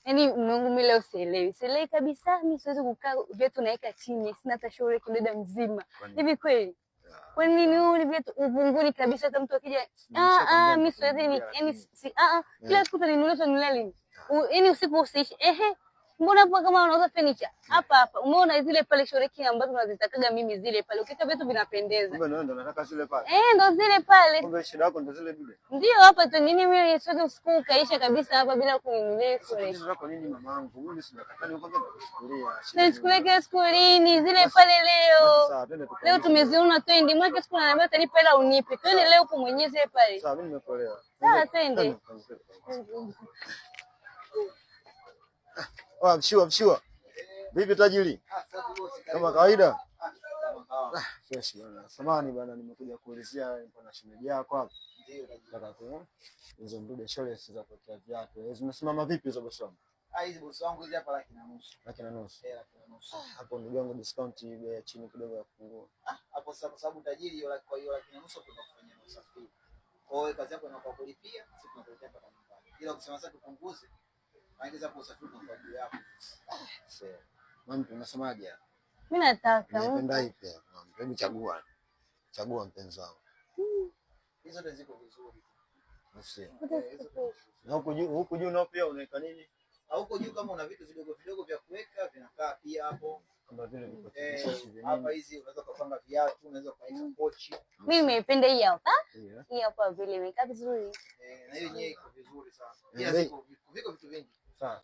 Yaani Mungu mimi leo sielewi. Sielewi kabisa, mimi siwezi kukaa viatu naweka chini, sina hata shauri kidada mzima. Hivi kweli? Kwa nini wewe ni viatu uvunguni kabisa hata mtu akija, ah ah, mimi siwezi ni yaani si ah ah, kila siku utaninunulia, utaninunulia lini? Yaani usiku usiishi. Ehe. Mbona hapa kama unauza furniture? Hapa hapa. Umeona zile pale shoreki ambazo unazitakaga mimi zile pale. Ukiweka vitu vinapendeza. Kumbe ndo nataka zile pale. Eh, ndo zile pale. Kumbe shida yako ndo zile dude. Ndio hapa tu nini mimi siwezi usiku ukaisha kabisa hapa bila kuninunulia shoreki. Sasa nini mamangu? Mimi sijakataa ni kwanza nakuchukulia. Nikuchukulia kila siku lini? Zile pale leo. Sawa, twende tukaone. Leo tumeziona twende. Mwaka siku ananiambia utanipa hela unipe. Twende leo huko mwenyewe zile pale. Sawa, mimi nimekuelewa. Sawa, twende. Oh, mshua mshua. Vipi tajiri? Kama kawaida? Ah, fresh bana. Samahani bana, nimekuja kuulizia nipo na shemeji yako hapa. Nataka ku hizo mdude shores za kuwekea viatu. Zimesimama vipi hizo bosi wangu? Ah, hizi bosi wangu hizi hapa 150,000. 150,000. Eh, 150,000. Hapo ndugu yangu discount bei ya chini kidogo ya kupungua. Ah, hapo sasa kwa sababu tajiri hiyo kwa hiyo 150,000 tunakufanyia usafiri. Kwa hiyo kazi yako inakuwa kulipia, sisi tunakuletea mpaka nyumbani. Ila ukisema sasa tupunguze, maana hapo usafiri unakuwa juu yako. Sasa, mami unasemaje hapa? Mimi nataka. Unapenda ipi hapa? Mami, hebu chagua. Chagua mpenzi wangu. Hizo ndio ziko vizuri. Sio. Na huku juu nao pia unaweka nini? Na huko juu kama una vitu vidogo vidogo vya kuweka vinakaa pia hapo. Kama vile viko Eh, hapa hizi unaweza kupanga viatu, unaweza kuweka pochi. Mimi nimeipenda hii hapa. Yeah. Hii hapa vile imekaa vizuri. Eh, na hiyo yenyewe iko vizuri sana. Eh, Pia ziko viko vitu vingi.